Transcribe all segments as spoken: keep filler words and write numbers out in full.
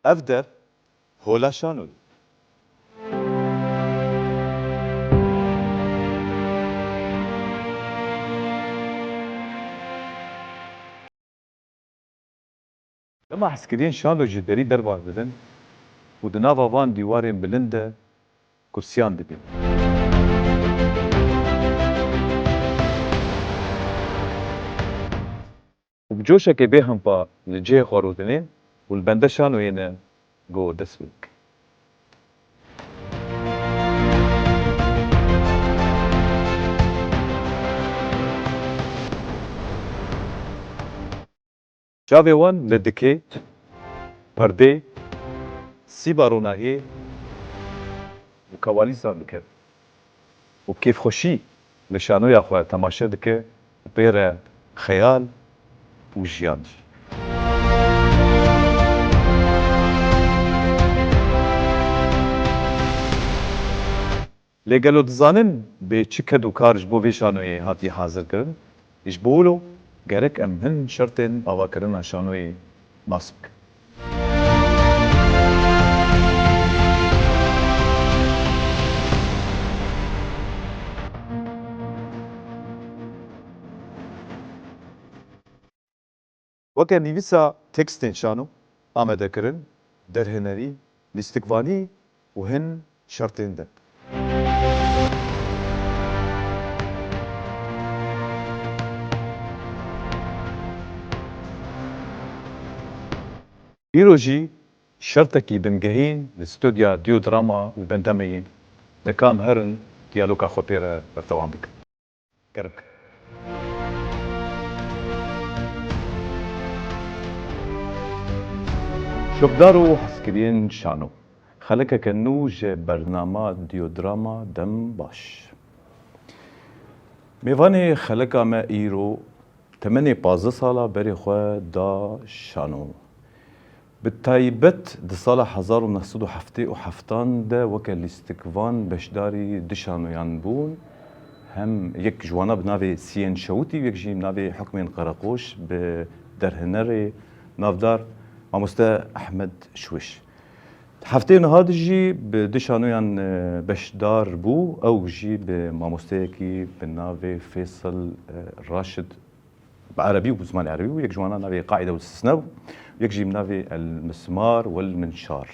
Ev der hola şanoyê. Dema hezkiriyên şano ji derî dervan didin û di nava van dîwarên bilind de kursiyan dibînin. Û bi coşekê bêhempa li cihê xwe rûdinên û li bende şanoyê ne ku dest pê bike. Çavê wan li dikê, perdê, sîba ronahiyê û kawalîsan dikevin û kêfxweşî li şanoya xwe temaşe dike û pê re xeyal û jiyan jî. Lê gelo dizanin bê çi ked û kar ji bo vê şanoyê hatiye hazirkirin? Ji bo wilo gerek em hin şertên avakirina şanoyê nas bikin. Weke nivîsa tekstên şano, amadekirin, derhinerî, lîstikvanî û hin şertên din. Îro jî şertekî bingehîn li stûdya Dîyodrama li bende me ye. Deka em herin diyaloga xwe pê re berdewam bikin. Gerek. Şopdar û hezkiriyên şano. Xelekeke nû ji bernama Dîyodrama dem baş. Mêvanê xeleka me îro temenê pazdeh sala berê xwe da şano. Bi taybet di sala hezar û neh sed û heftê û heftan de weke lîstikvan beşdarî du şanoyan bûn. Hem yek ji wana bi navê Siyên Şewitî û yek jî bi navê Hukmên Qereqoş bi derhinerê navdar mamoste Ehmed Şwiş. Heftê niha de jî bi du şanoyan, e, beşdar bû, ew jî bi mamosteyekî bi navê Fêsel, e, Raşid bi erebî û bi zimanê erebî bû, yek ji wana navê Qaîde û Sisne bû, yek jî bi navê El Mismar wel Minşar.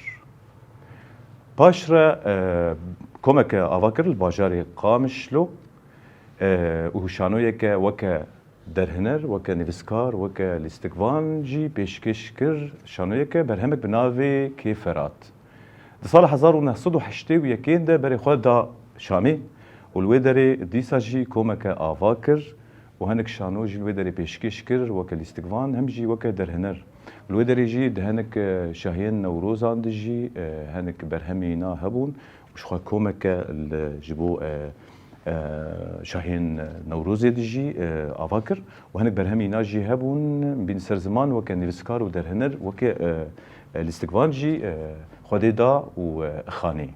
Paş re, e, komeke ava kir li bajarê Qamişlo, e, û şanoyeke weke derhiner, weke nivîskar, weke lîstikvan jî pêşkêş kir, şanoyeke berhemek bi navê Kêferat. Di sala hezar û neh sed û heştê û yekê de berê xwe da Şamê û li wê derê dîsa jî komeke ava kir û hinek şano jî li wê derê pêşkêş kir, weke lîstikvan, hem jî weke derhiner. Li wê derê jî di hinek, e, şahiyên Newrozan de jî, e, hinek berhemê îna hebûn û ji xwe komeke li, ji bo, e, e, şahiyên Newrozê de jî, e, ava kir û hinek berhemê îna jî hebûn, bîn ser ziman weke nivîskar û derhiner, weke, e, e, lîstikvan jî, e, Xwedê da û, e, xanî.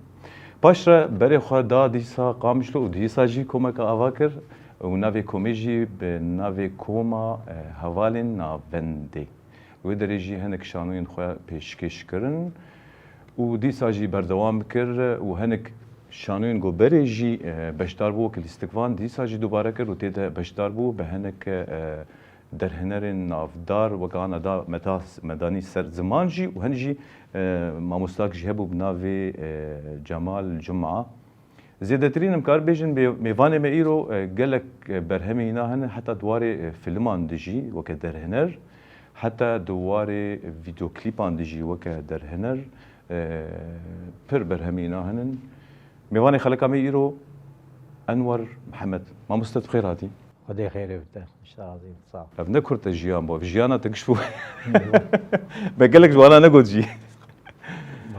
Paş re berê xwe da dîsa Qamişlo û dîsa jî komeke ava kir û navê komê jî bi navê Koma, e, Hevalên Navendê. Wê derê jî hinek şanoyên xwe pêşkêş kirin û dîsa jî berdewam kir û hinek şanoyên ku berê jî, e, beşdar bû wekî lîstikvan dîsa jî dubare kir û tê de beşdar bû bi hinek, e, derhinerên navdar weke ana da meta-, medanî ser ziman jî û hin jî, e, mamostak jî hebû bi navê, e, Cemal Cuma. Zêdetirîn em kar bêjin bê-, mêvanê me îro, e, gelek, e, berhemê îna hene, heta di warê, e, filman de jî weke derhiner, heta di warê vîdeoklîpan de jî weke derhiner, e, pir berhemê îna hene. Mêvanê xeleka me îro Enwer Mihemed. Mamoste tu xêr hatî. Xwedê xêrê bide. Ji te razî be. Sağ ol. Ev ne kurt e jiyan bû. Ev jiyana te giş bû. Me gelek ji wana negot jî.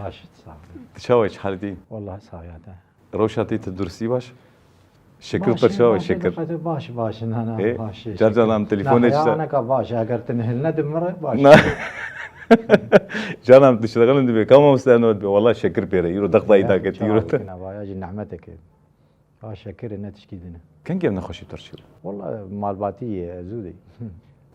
Baş, sağ ol. Tu çawa yî, çi halî dî? Wallah sax ya te. Rewşa te tenduristî baş? Şekil Baş, per çawa baş, şekil? Baş, baş, na, na, Ê, baş, car şekil. Car em telefonê Na, işte. Ya, neka baş, eger tu nihil ne dimire, baş. Na. Car em tiştegalin dibe. Kama mustahil dibe. Wallah şekil pêre. Îro dexda Ya, îda ket, çawa îro. Bikina, ba, ya jî nehmetek e. Ha, şekir e, ne tişkî din e. Kengî ev nexweşî tu çû? Walla malbatî ye, zû de.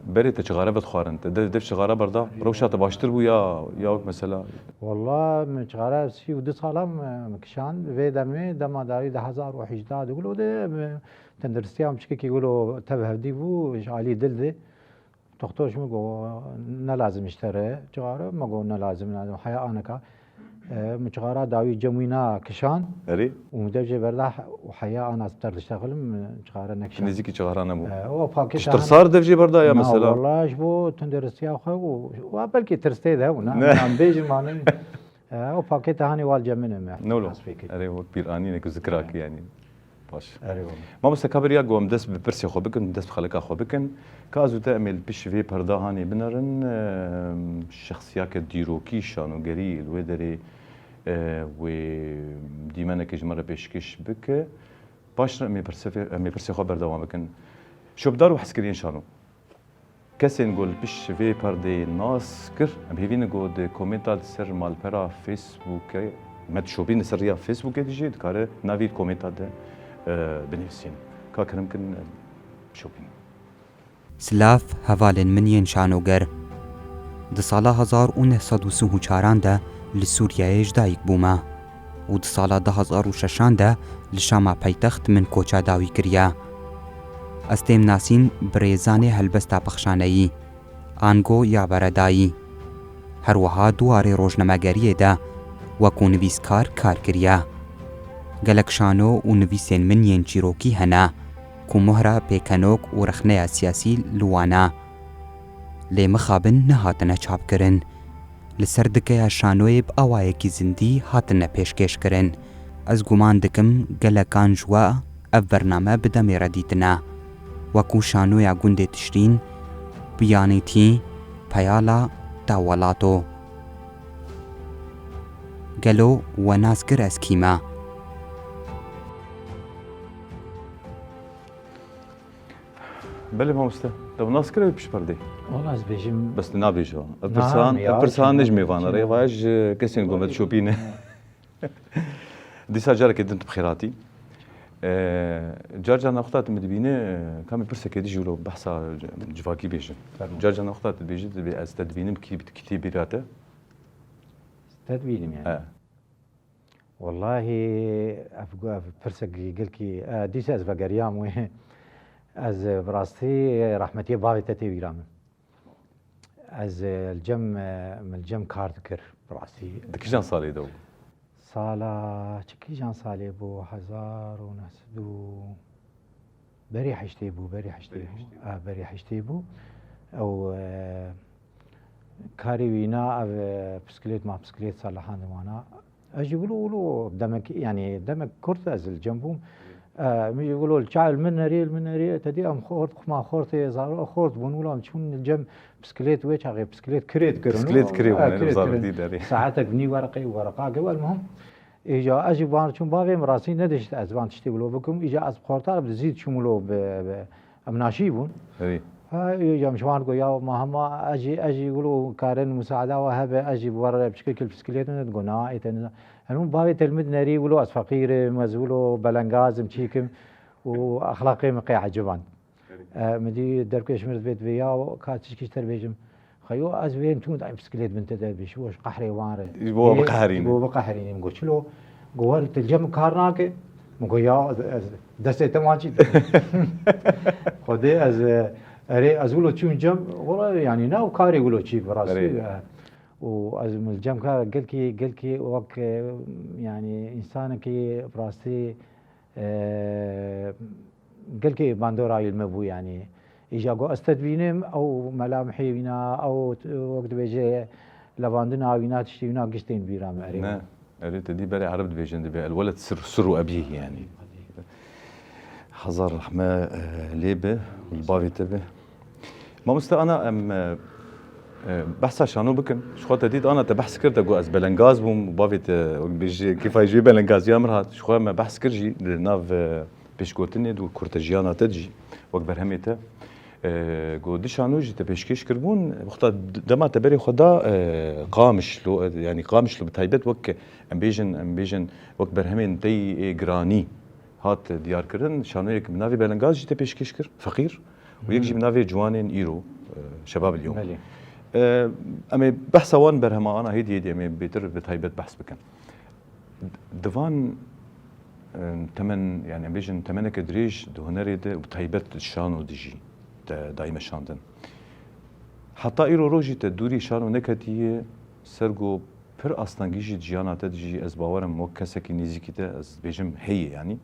Berê te çixare vedixwarin, te dev, dev çixare berda, rewşa te baştir bû ya, ya wek mesela? Walla min çixare sî û du sala min, min kişand, vê demê dema dawî du hezar û hejdeh de wilo de, min tenduristiya min çikekî wilo tev hevdî bû, ji alî dil de. Doktor ji min got, ne lazim ji te re çixare, min got, ne lazim, lazim, heya aneka. E, min çixara dawî cem wî na kişand. Erê. Û min dev jê berda û heya ana ez bi te re diştexilim, min çixare nekişand. Nêzîkî çixara nebû. E, o pakêt. Tiştir sar dev jê berda ya mesela? Na, walla ji bo tunderistiya xwe û, wa belkî tirs tê de hebû, ne? Ne. Em bêjin mane. E, o pakêt hanî wal cem min e. Ne wilo? Ez pê kir. Erê, wek bîranînek û zikirak e, yanî. Baş. Erê wele. Mamoste, ka beriya ku em dest bi pirsê xwe bikin, dest bi xelika xwe bikin, ka ez û te em ê li pişt vê perda hanê binerin, em, şexsiyake dîrokî, şanogerî li wê derê, e, wê dîmeneke ji me re pêşkêş bike. Paştre em ê pirsê, em ê pirsê xwe berdewam bikin. Şopdar û hezkiriyên şano. Kesên ku li pişt vê perdeyê nas kir, em hêvî ne ku di komênta di ser malpera Facebookê, me dişopîn, li ser riya Facebookê de jî dikare navî komênta de, e, binivîsîn. Ka kerem kin, e, bişopîn. Silav hevalên min yên şanoger. Di sala hezar û neh sed û sî û çaran de li Sûriyeyê ji dayik bûme û di sala du hezar û şeşan de li Şama peytext min koça dawî kiriye. Ez têm nasîn bi rêzanê helbesta pexşaneyî, ango ya beredayî. Her wiha di warê rojnamegeriyê de wekû nivîskar kar kiriye. Gelek şano û nivîsên min yên çîrokî hene ku mohra pêkenok û rexneya siyasî li wan e. Lê mixabin nehatine çapkirin. Li ser dikeya şanoyê bi awayekî zindî hatine pêşkêşkirin. Ez guman dikim gelekan ji we ev bername bi demê re dîtine. Wekû şanoya gundê Tişrîn, Biyanîtî, Peyala, Dawelato. Gelo we nas kir ez kî me? Belê mamoste. Te nas kir ew pişt perdê? Wala ez bêjim. Bes tu nabêje. Ev Na, pirsan, ya, ev pirsan ne ji mêvan re, ya ji kesên ku me dişopîne. Dîsa carekê din tu bi xêr hatî. Ee, car car navxta tu min dibîne, ka em ê pirsekê dijî wilo behsa civakî bêjin. Fermo. Car car navxta tu dibêjî, dibê ez te dibînim kî, kî tê bîra te? Te dibînim yani. He. Wallahî ev, ev pirsek gelkî, e, dîsa ez vegeriyam wê. Ez, e, bi rastî, e, rehmetiyê bavê te tê bîra min. Ez, e, li cem, e, min li cem kar dikir, bi rastî. Di kîjan salê de bû? Sala, çi kîjan salê bû? Hezar û neh sed û, berî heştê bû, berî heştê bû. A, berî heştê bû. Ew, e, karê wîna ev, e, piskilêt ma piskilêt salihan dimana. Ez jî wilo wilo demek, yanî demek kurt ez li cem bûm. E, min jî wilo li çav li min nerî, li min nerî, te dî em xort, xuma xortê, zaro xort bûn, wilo em çûn li cem piskilêt wê çaxê, piskilêt kirê dikirin. Piskilêt kirê bûn, e, kirê dikirin. Saetek bi nî wereqê û wereqa gewel muhim. Îca ez jî van çûm bavê min rastî nedişt ez van tiştê wilo bikim. Îca ez bi xorta bi zî çûm wilo bi, bi, em naşî bûn. Erê. Ha, îca min ji wan got, ya ma hema ez jî, ez jî wilo karin musaada we hebe, ez jî bi we re piçkekî li piskilêt min digot, na, ê te niza-, Hemû bavê te li min nerî, wilo ez feqîr im, ez wilo belengaz im, çîk im û exlaqê min qey eciband. E, min dî derkê ji min re dibêt vê ya, ka tişkî ji te re bêjim. Xeyo ez wê tûn dayim piskilêt bin te de bî, ji bo ji qehrê wan re. Ji bo biqeherînim. Ji bo biqeherînim. Got, çilo? Got, wer tu li cem min kar nake? Min got, ya, ez, ez destê te wan çî dikim. Xwedê ez, e, erê, ez wilo çûm cem, wala, yanî, ne ew karê wilo çî bi rastî, Erê. e, û ez min li cem ka gelkî, gelkî wek, e, yanî, însanekî bi rastî, e, gelkî bandora wî li me bû, yanî. Îja got ez te dibînim, ew melamihê wîna, ew t-, wek dibêje levandina wîna, tiştê wîna giş tên bîra me, erê. Ne, erê te dî berê ereb dibêjin dibê, el weled sir, sirru ebîhî, yanî. Hezar rehme, e, lê be, li bavê te be. Mamoste ana em, e, e, behsa şano bikin. Ji xwe te dît ana te behs kir, te got ez belengaz bûm, bavê te, wek bêjî, kêfa ji wê belengaziya min hat. Ji xwe me behs kir jî di nav, e, pêşgotinê di kurtejiyana te de jî, wek berhemê te. E, got di şano jî te pêşkêş kiribûn, wexta d-, dema te berê xwe da, e, Qamişlo, e, yanî Qamişlo bi taybet wek em bêjin, em bêjin wek berhemên te yê giranî hat diyarkirin, şanoyek bi navê Belengaz jî te pêşkêş kir, feqîr, û yek jî bi navê Ciwanên Îro, Şebab el-Yewm. Belê. E, em ê behsa wan berhema ana hêdî hêdî em ê bêtir bi taybet behs bikin. Di van, e, temen, yani em bêjin temeneke dirêj di hunerê de û bi taybet di şano de jî te dayî meşandin. Heta îro rojî te dûrî şano neketiye ser ku pir astengî jî di jiyana te de jî ez bawer im wek kesekî nêzîkî te ez dibêjim heye yani.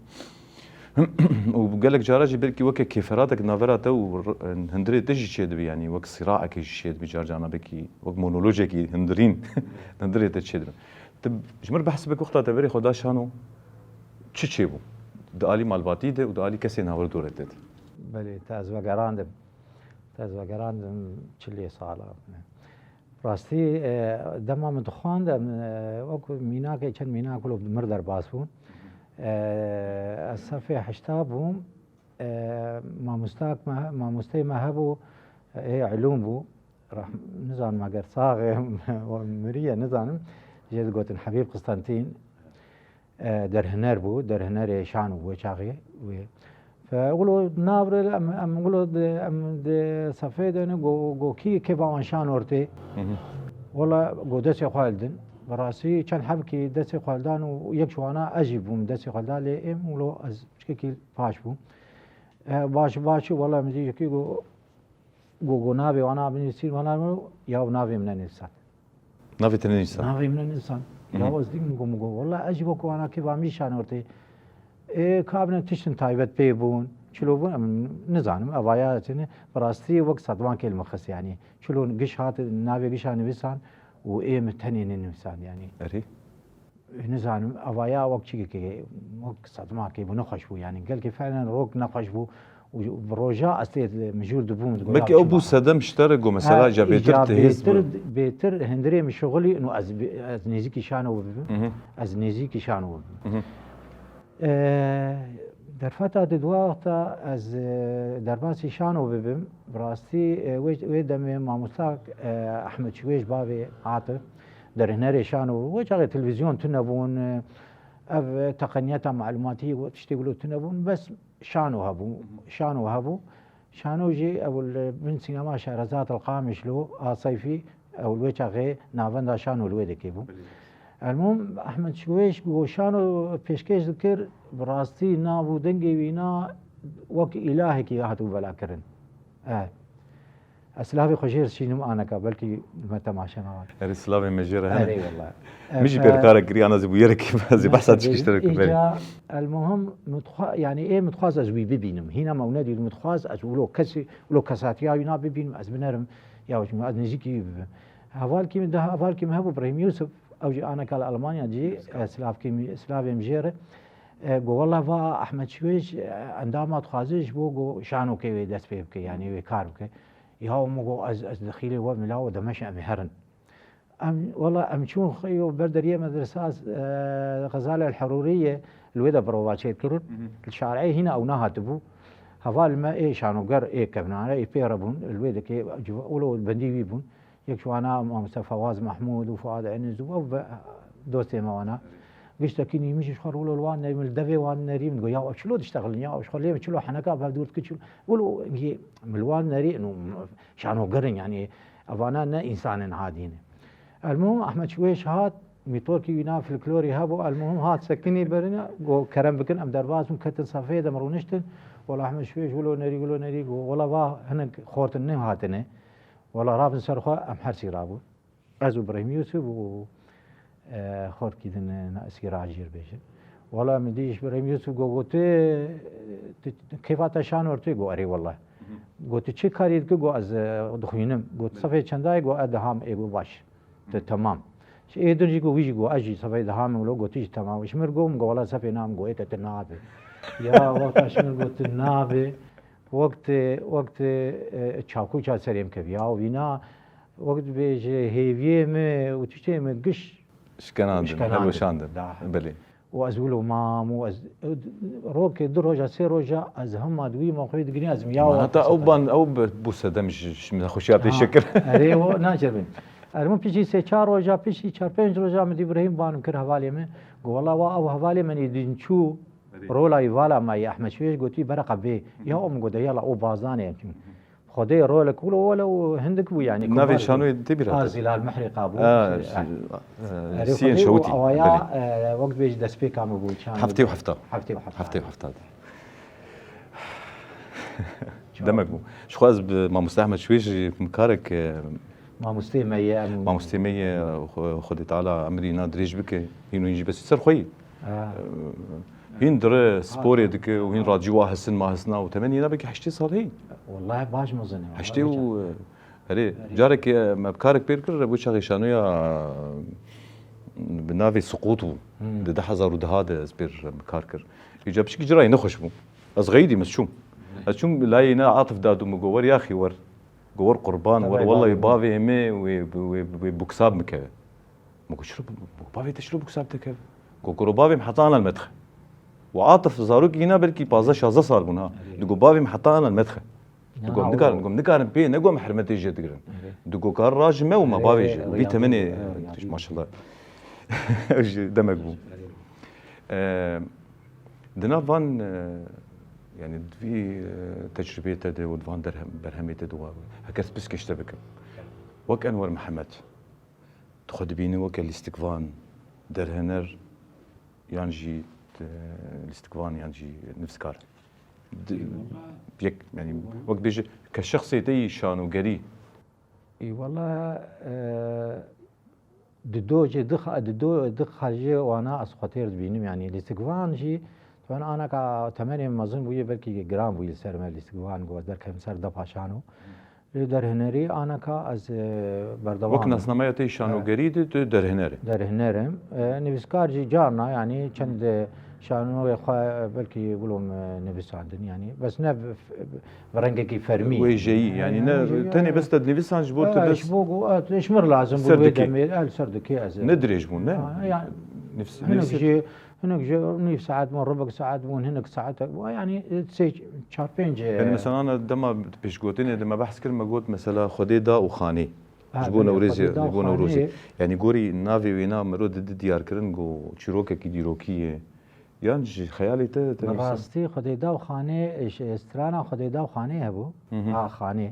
Û gelek cara jî belkî weke kêferatek navera te û r-, hundirê te jî çêdibe, yanî wek sîraekê jî çêdibe, car carna belkî wek monolojekî hundirîn hundirê te çêdibe. Tu ji min behs bike wexta te berê xwe da şano çi çêbû? Di alî malbatî de û di alî kesên havirdorê te de. Belê, te ez vegerandim. Te ez vegerandim çilê sala. Rastî, e, dema min dixwand, em, e, wek mînakê, çend mînak wilo bi mir derbas bûn. E, ez sefê heşta bûm. E, mamostak me, mamosteyê me hebû, e, ê ilûm bû. Rehm-, nizanim eger sax e, miriye, nizanim. Jê digotin Hebîb Qistentîn. E, derhiner bû, derhinerê şan û wê çaxê wê. Fe, wilo nav re em, em wilo de, em de sefê de ne go, go kî kêfa wan şan ortê. Hı hı. Wala go destê xwe hildin. Bi rastî çend hebkî destê xwe hildan û yek ji wana ez jî bûm destê xwe hildan lê êm wilo ez çikekî paş bûm. E, baş, baş, wala min dî yekî go, Go, go navê wana binivîsîn, wana ya navê min nenivîsan. Navê te nenivîsan? Navê min nenivîsan. Hı hı. Ya ez dîm go, go, wala ez jî wek wana kêfa min jî şan ortê. Ê, ka bine tiştin taybet pê bûn, çilo bûn, em nizanim, evaya tine, bi rastî wek sedman kêl min xist, yani. Çilo giş hat, navê gişa nivîsan û ê min tenê nenivîsan, yani. Erê. Nizanim, evaya wek çikekê, wek sedmakê bû, nexweş bû. Yani, gelkî felen rok nexweş bû û bi roja ez tê mijûl dibûm, digo, belkî ya ew çima? Bû sedem ji te re ku mesela, ha, îca bêtir, îca tu hêz bêtir, bû. Bêtir hundirê min şixulî, û ez bê-, ez nêzîkî şano bibim. Hı hı. Ez nêzîkî şano bibim. Hı hı. E, derfeta di dua wexta ez, e, derbasî şano bibim. Bi rastî, e, wê, wê demê mamosta, e, Ehmed Çiwêj bavê hate. Derhnerê şano, wê çaxê televîzyon tune bûn, ev teqeniyeta malûmatî û tiştê wilo tune bûn, bes şano hebû, şano hebû. Şano jî ew li bin sînema Şehrazad el Qamişlo a Seyfî, ew li wê çaxê navenda şano li wê dikê bû. Elmûm, Ehmed Şiwêş ku şano pêşkêş dikir, bi rastî nav û dengê wîna wek îlahekî hatibû belakirin. E, Ez silavê xwe jê re şînim aneka, belkî me temaşe nawe. Erê, silavê me jê re hene. Erê, wela. Min jî pêrkarek kirî, ana zî bûyerekî ez ê behsa tişkî ji te re kirim. Îca, elmuhim, min dixwa-, yani, ê min dixwaz ez wî bibînim. Hîna me ew nedît, min dixwaz ez wilo kesî, wilo kesatiya wîna bibînim, ez binerim, ya ji min ez nêzîkî wî bibim. Hevalkî min, daha hevalkî min hebû, Brahîm Yûsif, ew jî aneka li Almanya jî, e, silavkî min, silavê min jê re. E, got, wela va Ehmed Şiwêş, e, endama dixwaze ji bo, got, şanokê wê dest pê bike, yani wê kar bike. Ya min got, ez, ez dixîlê we mila û demeşe em ê herin. Em, wela em çûn xwe yo ber deriyê medresa, e, Xezal el Herûrî ye, li wê de prova çêkirin. Hı hı. Li şareyê hîna ew nehatibû. Heval me ê şanoger, ê kevnare, ê pê re bûn, li wê dikê, wilo bendî wî bûn. Yek ji wana mamoste Fawaz Mahmûd û Fuad Eniz û ew ve-, dostê me wana. Giştekî nîmîş ji xwe rûlo li wan nerî, min li devê wan nerî, min got, ya ev çilo diştexilin, ya ev ji xwe lê min çilo heneka bev dûr dikir, çilo. Wilo yê min li wan nerî, û şanoger in, yani, evana ne însanên adî ne. Elmuhim, Ehmed Şiwêş hat, mîtorkî wîna folklorî hebû, elmuhim hat sekinî berine, got, kerem bikin, em derbas bûn, ketin sefê de, em rûniştin. Wela Ehmed Şiwêş wilo nerî, wilo nerî, got, wela va hinek xortin nehatine. Wela rabin ser xwe, em her sî rabûn. Ez û Birahîm Yûsif û, e, xorkî din, e, na sîra jîr bêjin. Wela min dî ji Birahîm Yûsif got, got, tu, tu, tu kêfa te şan ortê? Got, erê wela. Hı hı. Got, tu çi karî dikî? Got, ez, e, dixwînim. Got, belê, sefê çendayê? Got, ez deham. Ê, got, baş. Te, hı, temam. Ji ê din jî got, wî jî got, ez jî sefê dehamim lo, got, tu jî temam. Ji mir got, min got, wela sefê nam, got, ê te, te nabe. Ya, wexta ji mir got, tu nabe. Wek tu, wek tu, e, çakûça serê min kevî. Ya, wîna, wek dibêje hêviyê min û tiştê min giş şikenandin, şikenandin, helweşandin. Da. Belê. Û ez wilo mam û ez, rokê, du roja, sê roja ez hema di wî mexwê digirî, ez ya. Ma heta ew ban, ew bi-, bû sedem ji, ji nexweşiya pê şikir. Erê, o naceribîn. Erê, min piştî sê çar roja, piştî çar pênc roja min dî Îbrahîm banim kir hevalê min. Got, wela wa ew hevalê min ê din çû, erê, rola îvala me yê Ehmed Şiwêş gotî, bereqa bê. Hı hı. Ya o min got, de yala o bazanê em çûn. Hı hı. Xwedê rolek wilo welew hindik bû, yanî Navê komar şanoyê tê bîra te? Zîlal Mihrîqa bû. A, Erê siyên Xwedê û şewitî, awaya, belê. E, wek dibêjî destpêka min bû, çand Heftê û hefta. Heftê û hefta. Heftê û hefta de. Demek bû. Ji xwe ez bi Mamoste Ehmed Şwêj jî karek, e, Mamostê me ye, em Mamostê me ye, Xwe-, Xwedê Teala emrî na dirêj bike, hîn û hîn jî besî ser xwe yî. Ha. E, hîn dire sporê dike û hîn radyo wa hesin ma hesna û temenî na belkî heştê sal heyî. Wallahi baş mezin e. Heştê û, e, herê, carekê, e, me bi karek pêr kir, bu çaxê şanoya, e, bi navê Siqût bû. Hmm. Di du hezar û deh de ez pêr, e, kar kir. Îca piçkî cirayê nexweş bû. Ez xeyîdîm, ez çûm. Ez çûm layê ne Atif dadû min got, "Wer yaxî wer." Got, "Wer qurban, wer, wellahî bavê me wê, wê, wê buksab min keve." Min got, "Çilo, bavê te çilo buksab te keve?" Got, "Kuro bavê min heta ana li me dixe." Û Atif zarokî hîna belkî pazdeh şazdeh sal bûn ha. Erê. Digot, "Bavê min heta ana li me dixe." Digot, "Nikarim, got, nikarim pê, ne got, em hermetê jê digirin." Erê. Digot, "Kar ra ji me û me bavê jê." Erê, vî temenê, erê, erê, maşallah. Ew jî demek bû. Erê. E, di nav van, e, yani di vî, e, tecrübeyê te de û di van derhem-, berhemê te de wa, heker piskê ji te bikim. Wek Enwer Mihemed, tu xwe dibînî weke lîstikvan, derhêner, yan jî, e, lîstikvan, yan jî nivîskar? Di-, yek, yani, wek bêje, ke şexsê te yî şanogerî. Î, wela, e, di do jî, di xa-, di do, di xal jî wana ez xwe têr dibînim, yani, lîstikvan jî, ben anaka temenê mezin bûye, belkî giran bûye li ser me lîstikvan, ku ez derkevim ser depa şano. Lê derhênerî anaka ez, e, berdewam Wek im. Nasnameya te yî şanogerî de tu derhêner î. Derhêner im. E, nivîskar jî carna, yanî çend, e, şanoyê xwe, e, belkî wilo me nivîsandin, yanî bes ne bi, bi rengekî fermî. Wêjeyî, yanî ne, yanî wêjeyî, tenê e, bes te nivîsan ji bo tu e, bes ji bo ku, e, ji mir lazim bû ser wê dikê. Demê, e, li ser dikê ez ê. Ne dirêj bûn, ne? Ha, ya, Nivs-, hinek nivîsê jî, hinek jî nîv saet bûn, rubek saet bûn, hinek saet bû, yanî, e, sê, çar, pênc, e, Yani mesela ana dema pêşgotinê de me behs kir, me got mesela Xwedê da û xanê. Ha, Ji bo belê, Newrêzê, Xwedê da ji bo Newrozê. Xanê. Yani gorî navê wêna miro didi diyar kirin, go çîrokekî dîrokî ye. Yan ji xeyalê te, te Bi nivîsand? Rastî Xwedê da û xanê, e, ş-, e, strana Xwedê da û xanê hebû. Hı hı. Ha, xanê.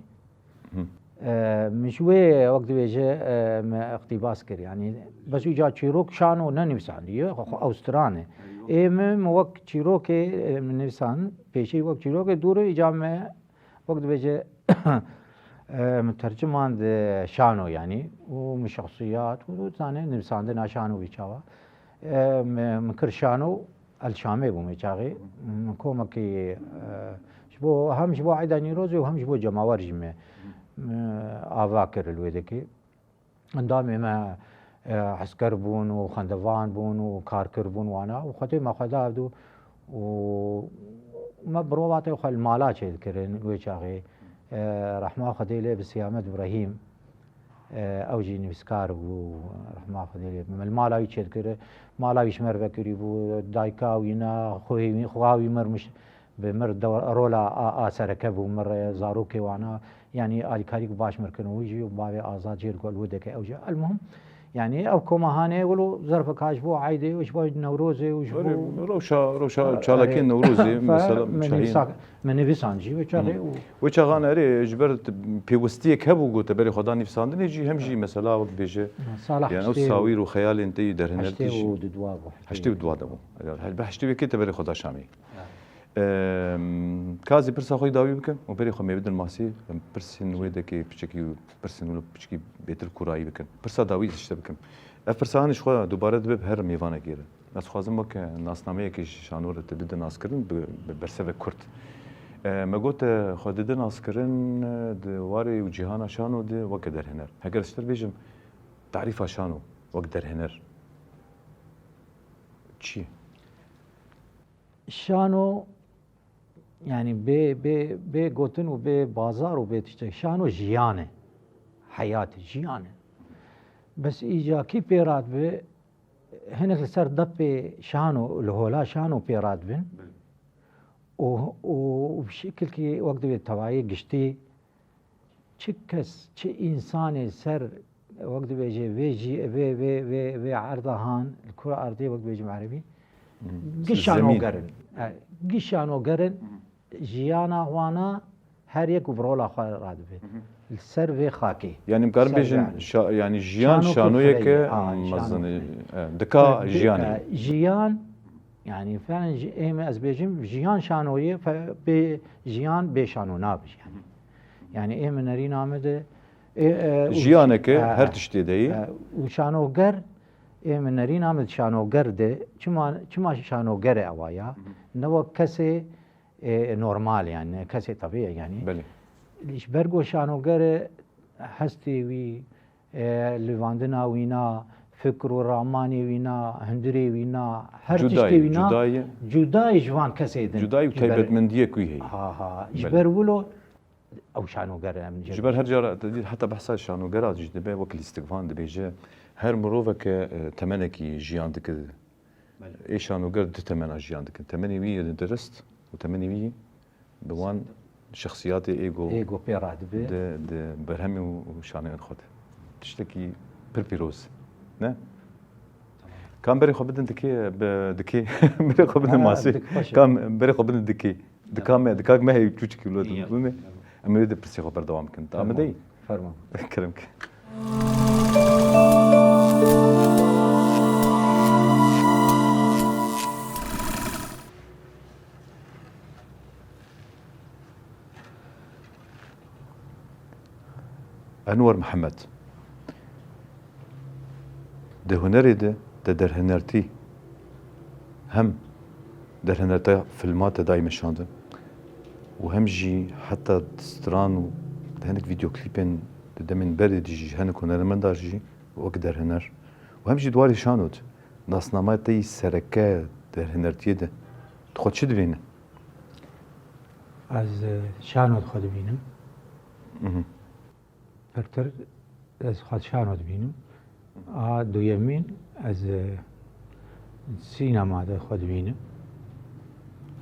Hı. E, min ji wê wek dibêje, e, me iqtîbas kir. Yani, bes îca çîrok şano nenivîsandiye, xwe, xwe ew stran e. Ê min, min wek çîrokê, e, min nivîsand, pêşî wek çîrokê dûr e, îca me wek dibêje, e, min tercimand, e, şano, yanî, û min şexsiyat, û zanê nivîsandina şano wî çawa. E, min, min kir şano, El Şamê bûm wê çaxê. Min komekî, e, ji bo, hem ji bo Eyda Nîrozê û hem ji bo cemawer jî me, me ava kir li wê dekê. Endamê me, e, esker bûn û xwendevan bûn û karkir bûn wana û xwedê me xwe da ev dû û me bi rovatê xwe li mala çêdikirin wê çaxê. E, rehma Xwedê lê bi Siyamet Îbrahîm, e, ew jî nivîskar bû, rehma Xwedê lê. Me li mala wî çêdikir, mala wî ji me re vekirî bû, dayika wî ne, xwê wî, xwa wî mir miş-, Bi mir de rola a, a sereke bû, mir zarokê wana, yanî alîkarî ku baş mir kirin wî jî û bavê Azad jê li gol wê dike ew jî. Elmuhim, yanî ev koma hanê wilo zerfek ha ji bo Eydê û ji bo Newrozê û ji bo Rewşa, rewşa çalakiyên Newrozê, mesela min Şahîn. Nivîsa-, min nivîsan jî wê çaxê û Wê çaxan erê ji ber t-, pêwistiyek hebû ku te berê xwe da nivîsandinê jî hem jî mesela wek bêje, Salah yani ew sawîr û xeyalên te yî derhêner tê jî. Heştê û dua bû. Heştê û dua de bû. Eger her bi heştê wekê te berê xwe da Şamê. Em, ka ez ê pirsa xwe yî dawî bikim û berê xwe mêvî din masî, em pirsên wê dekê piçekî, pirsên wilo piçekî bêtir kûrayî bikin. Pirsa dawî ez ji te bikim. Ev pirsa hanê ji xwe dubare dibe bi her mêvanekê re. Ez dixwazim weke nasnameyekê ji şano re te bide naskirin bi, bi bersevek kurt. E, me got te xwe dide naskirin, e, di warê û cîhana şano de weke derhêner. Heger ez ji te re bêjim, tarîfa şano wek derhêner çi ye? Şano, yani bê, bê, bê gotin û bê bazar û bê tiştek. Şano jiyan e. Heyat e, jiyan e. Bes îca kî pê radibe, hinek li ser depê şano, li hola şano pê radibin. Belê. Û, û bi şekilkî wek divê tevayê giştî Çi kes, çi însanê ser, wek dibêje, vê jî, vê, vê, vê, vê erda han, li kura erdê, wek dibêjim erebî, Hmm. gişanoger in. Zemîn. E, gişanoger in, Hmm. jiyana wana Her yek û bi rola xwe radibe. Li ser vê xakê. Yanî em karin Ser bêjin vê şa- yanî jiyan Şanokê şanoyeke fireyê, ha, mezin şano e, dika jiyanê. E, jiyan, yani felen ji êm ez bêjim, jiyan şanoyê fe- bê jiyan bê şano nabe yani. Yani êm nerîna me de e, e, û- Jiyaneke e, her tiştê de ye. e, û şanoger êm nerîna me şanoger de çima çima şanoger e ewa ya? Ne wek kesê e, normal yani, kesê tabiye yani. Belê. Ji ber ku şanoger e hestê wî, e, livandina wî na, fikr û ramanê wî na, hundirê wî na, her Cuda tiştê ye, wî na, cuda ye. Cuda ye ji van kesê din. Cuda ye û Ji ber- taybetmendiyek wî heye. Ha ha. Ji Belê. ber wilo ew şanoger e em Ji ber her cara te dî heta behsa şanogera jî dibe wek lîstikvan dibêje her miroveke e, temenekî jiyan dike. Ê şanoger du temena jiyan dikin. Temenê wî yê dirist û temenê wî bi wan şexsiyatê ê go Ê go pê radibe. di, di berhemê û, û şaneyên xwe de. Tiştekî pir pîroz. Ne? Kam berê xwe bidin dikê, bi, dikê, berê xwe bidin Ha, masê. dik baş e. Kam berê xwe bidin dikê. Dika me, dikak me heye çûçikî wilo Ya. dibûne. Em ê wê de pirsê xwe berdewam bikin. Amedeyî? Fermo. Kerem ke. Enwer Mihemed. Di hunerê de te derhinertî hem derhinertiya filma te dayî meşandin û hem jî heta stran û di hinek vîdeoklîpên di demên berê de jî ji hinek hunermenda jî wek derhiner û hem jî di warê şano de nasnameya te yî sereke derhinertiyê de tu xwe çi dibînî? Ez e, şano xwe dibînim. Mhm. Pirtir ez xwe şano dibînim. A duyemîn ez e, sînema de xwe dibînim.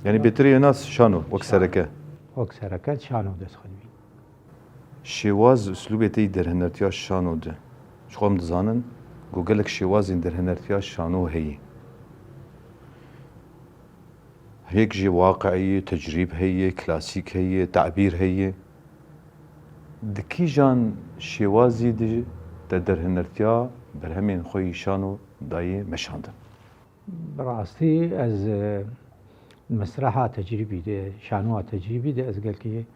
Yanî bêtirê nas şano wek Şano. Sereke. Wek sereke şano de ez xwe dibînim. Şêwaz û uslûbê te yî derhinertiya şano de. Ji xwe em dizanin ku gelek şêwazên derhinertiya şano heye. Hêk jî waqi'î, tecrîb heye, klasîk heye, tabîr heye. Di kîjan şêwazî de te derhinertiya berhemên xwe yî şano dayê meşandin? Bi rastî ez e, mesreha tecrîbî de, şanoya tecrîbî de ez gelkî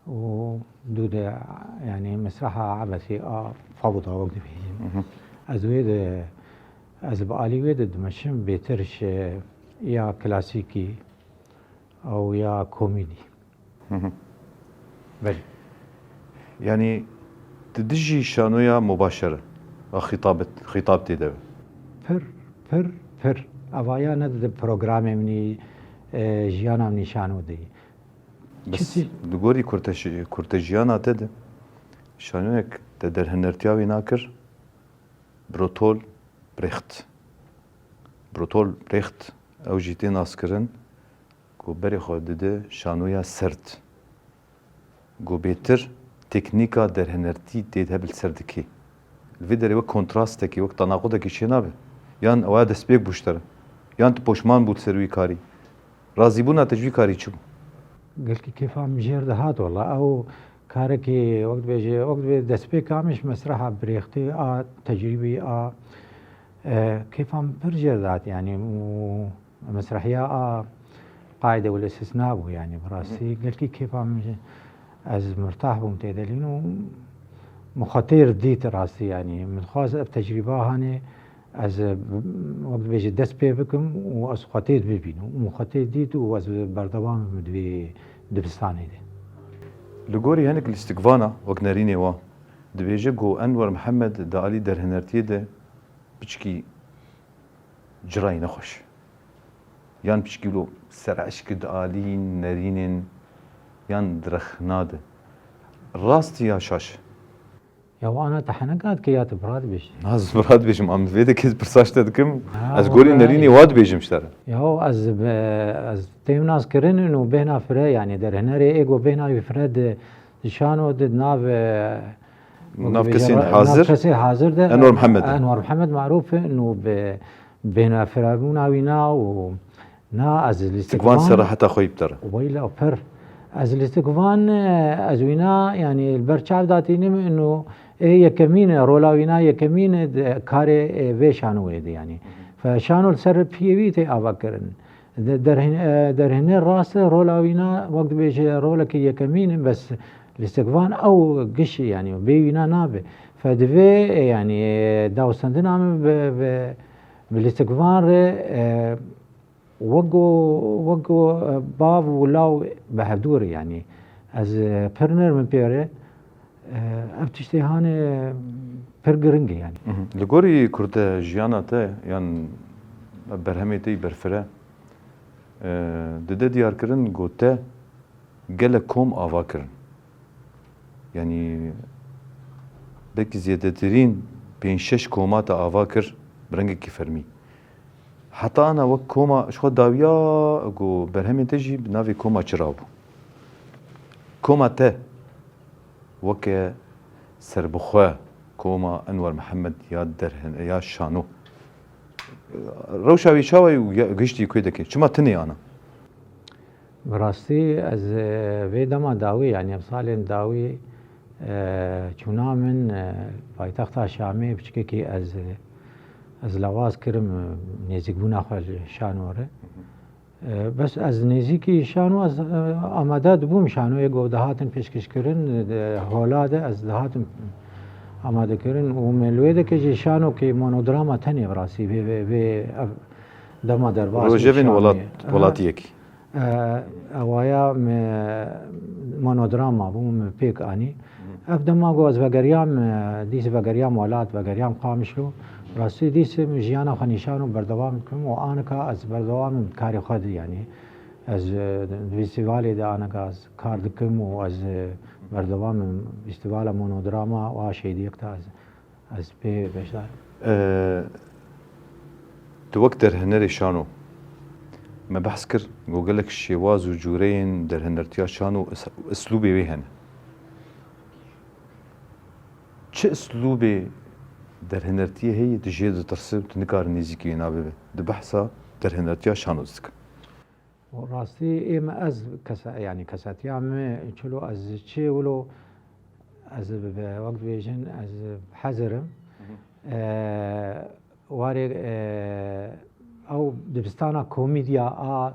û dû de yani mesreha ebesî a fawda wek dibêjin. Mhm. Ez wê de ez bi alî wê de dimeşim bêtir ji ya klasîkî ew ya komîdî. Mhm. Belê. Yanî tu dijî şanoya mubaşer a xîtab, xîtab tê de be. Pir, pir, pir. Evaya ne di programê min î, e, jiyana min î şano de yî. Bes Çi- li gorî kurteş-, kurtejiyana te de şanoyek te derhinertiya wî nakir Bertolt Brecht. Bertolt Brecht ew jî tê naskirin ku berê xwe dide şanoya serd. Ku bêtir teknîka derhinertî tê de bi li ser dikê. Li vê derê wek kontrastekî, wek tenaqudekî çênabe. Yan ew ya destpêk bû ji te re. Yan tu poşman bû li ser wî karî. Razîbûna te ji wî karî çi bû? Gelkî kêfa min jêr dihat wela. Ew karekî wek dibêje, wek dibê destpêka min ji mesreha Brêxtê a tecrîbî a, e, kêfa min pir jêr dihat yanî û mesrehiya a qaîde wele istisna bû yanî bi rastî gelkî kêfa min jê, ez mirtah bûm tê de lîn û min xwe têr dît rastî yanî min dixwest ev tecrîba hanê ez, e, wek dibêje dest pê bikim û ez xwe têr bibînim û min xwe têr dît û ez berdewam bim di vê dibistanê de. Li gorî hinek lîstikvana wek nerînê wa dibêje ku Enwer Mihemed di alî derhinertiyê de piçkî cirayî nexweş. Yan piçkî wilo sereşk di alî nerînên yan direxna de. Rast ya şaş? Ya wana te heneka dike ya tu bira dibêjî. Na ez bira dibêjim, em vê de kes pirsa ji te dikim. Ha, Ez gorî wala nerînê wa dibêjim ji te re. Ya ez bi, ez têm nas kirinin û bêhna fire, yanî derhinerê ê ku bêhna wî fire di, di şano di nav, e, Nav dibêje kesên ra-, hazir. Nav kesê hazir de. Enwer Mihemed. Enwer Mihemed marûf in û bi bêhna firebûna wî na û na ez lîstikvan. Tikvan seraheta xwe yî bi te re. Weyla pir. Ez lîstikvan, e, ez wîna, yanî li ber çav datînim û ê yekemîn e, rola wîna yekemîn e di karê, e, vê şanoyê de, yanî. Fe şano li ser piyê wî tê ava kirin. De-, derhin-, e, derhêner rast e, rola wîna wek dibêje rolekî yekemîn e, bes lîstikvan ew giş e, yanî bê wîna nabe. Fe divê, e, yanî, e, dawistandina min bi, bi, bi lîstikvan re, e, Wek ku, wek ku, e, bav û law bi hevdû re, yanî ez, e, pir nirm im pê re, e, ev tiştê hanê pir giring e, yanî. Mhm. Li gorî ku te jiyana te yan berhemê te yî berfireh, e, dide diyarkirin ku te gelek kom ava kirin. Yanî belkî zêdetirîn pênc şeş koma te ava kir bi rengekî fermî. Heta ana wek koma, ji xwe dawiya ku berhemên te jî bi navê koma çira bû. Koma te weke serbixwe, koma Enwer Mihemed ya derhen-, ya şano. Rewşa wî çawa ye û ya, gihiştî ku dike? Çima tinê ana? Bi rastî ez, e, vê dema dawî, yanî em salên dawî, e, çûna min, e, paytexta Şamê piçkekî ez, e, ez lawaz kirim, e, nêzîkbûna xwe li şano re. E, bes ez nêzîkî şano ez, e, amade dibûm şanoyê ku dihatin pêşkêşkirin, e, hola de ez dihatim amadekirin û me li wê deke jî şanokê monodrama tenê bi rastî vê, vê, vê ev dema derbas bû Rojevên şanê. Welat-, Aha. Welatiyekî. E, ewaya me monodrama bû, me pêk anî. Hı. Ev dema ku ez vegeriyam, e, dîs vegeriyam welat, vegeriyam Qamişlo. Rastî dîs min jiyana xwe nîşan û berdewam dikim û anika ez berdewam im karê xwe de, yanî ez, e, di festîvalê de anika ez kar dikim û ez, e, berdewam im festîvala monodrama û a şêdiyek de ez Ez pê beşdar. E, tu wek derhinerê şano, me behs kir, ku gelek şêwaz û cûreyên derhinertiya şano is-, û islûbê wê hene. Çi islûbê derhinertiyê heye, tu jê ditirse û tu nikarî nêzîkî wê nabe be? Di behsa derhinertiya şano dikim. Rastî ê me ez kese-, yanî kesetiya me çilo ez çi wilo ez bi, bi, wek dibêjin ez hezir im. Hı hı. E, warê, e, ew dibistana komîdya a,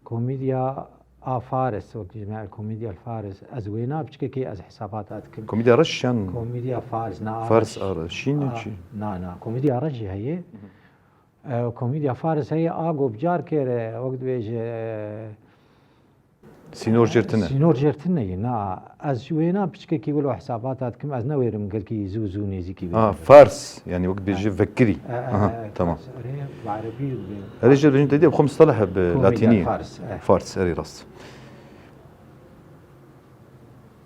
komîdya a Faris, wek dibêjin me komîdya Faris, ez wêna piçkekê ez hesabata dikim. Komîdya reş yan? Komîdya Faris, na a Faris reş. A reş, şîn e A, çi? Na, na, komîdya reş jî heye. Hı hı. E, komîdya Faris heye, a ku bi car kere, wek dibêje, e, Sînor jêr tine. Sînor jêr tine ye, na. Ez ji wêna piçkekî wilo hesabata dikim, ez newêrim gelkî zû zû nêzîkî wê Ha, dibe. Fars, yanî wek dibêje Ha. vekirî. E, e, Aha, e, tamam. Fars, erê, bi erebî, bi Erê jê dibêjin te dî, bi xwe mustaleh e, bi Komîdya latînî. Fars, e. Fars, erê rast.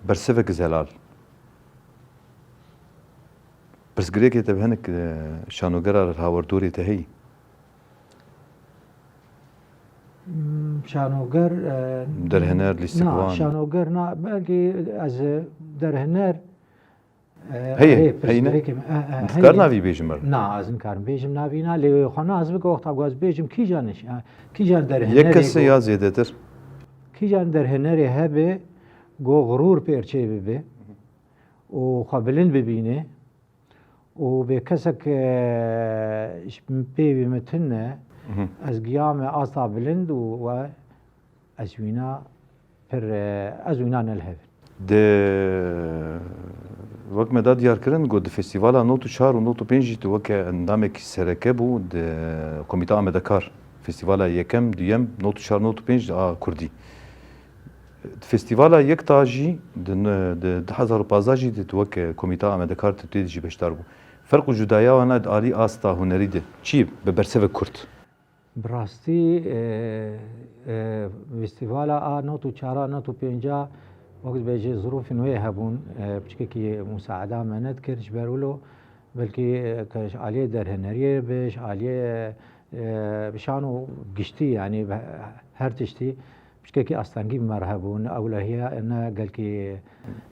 Bersivek zelal. Pirsgirêkê te bi hinek, e, şanogera li hawerdorê te heyî? Hmm, şanoger, e, Derhêner, na, lîstikvan. Şanoger na, belkî ez, e, derhêner, e, Heye, erê, heyî ne? pirsgirêkê me, e, e, Dikar heye. navî bêjim er? Na, ez nikarim bêjim navî na, lê xwe nas bike wexta ku ez bêjim kîjan iş, e, kîjan derhênerê Yek kes e go-, ya zêdetir? Kîjan derhênerê hebe go xurûr pê çê bibe. û xwe bilind bibîne û bê kesek, e, ji pêvî min tune, Mhm. ez giyame asta bilind û we ez wîna pir, e, ez wîna nelihevin. Di, wek me da diyarkirin, got di festîvala not û çar û not û pênc jî tu weke endamekî sereke bû di Komîta Amedekar. Festîvala yekem, duyem, not û çar, not û pênc a Kurdî. Festîvala yek ta jî di, di du hezar û pazdeh jî di tu weke komîta amedekar tu tê de jî beşdar bû. Ferq û cudaya wana di alî asta hunerî de çi ye bi bersivek kurt? Bi rastî, e, e, festîvala a not û çar a not û pênc a wek dibêje zirûfên wê hebûn, e, piçkekî musaeda me nedikir ji ber wilo belkî, e, ke ji aliyê derhêneriyê be, ji aliyê, e, şano giştî, yanî be-, her tiştî Piçkekî astengî bi me re hebû, ne ewlehiya, ne gelkî,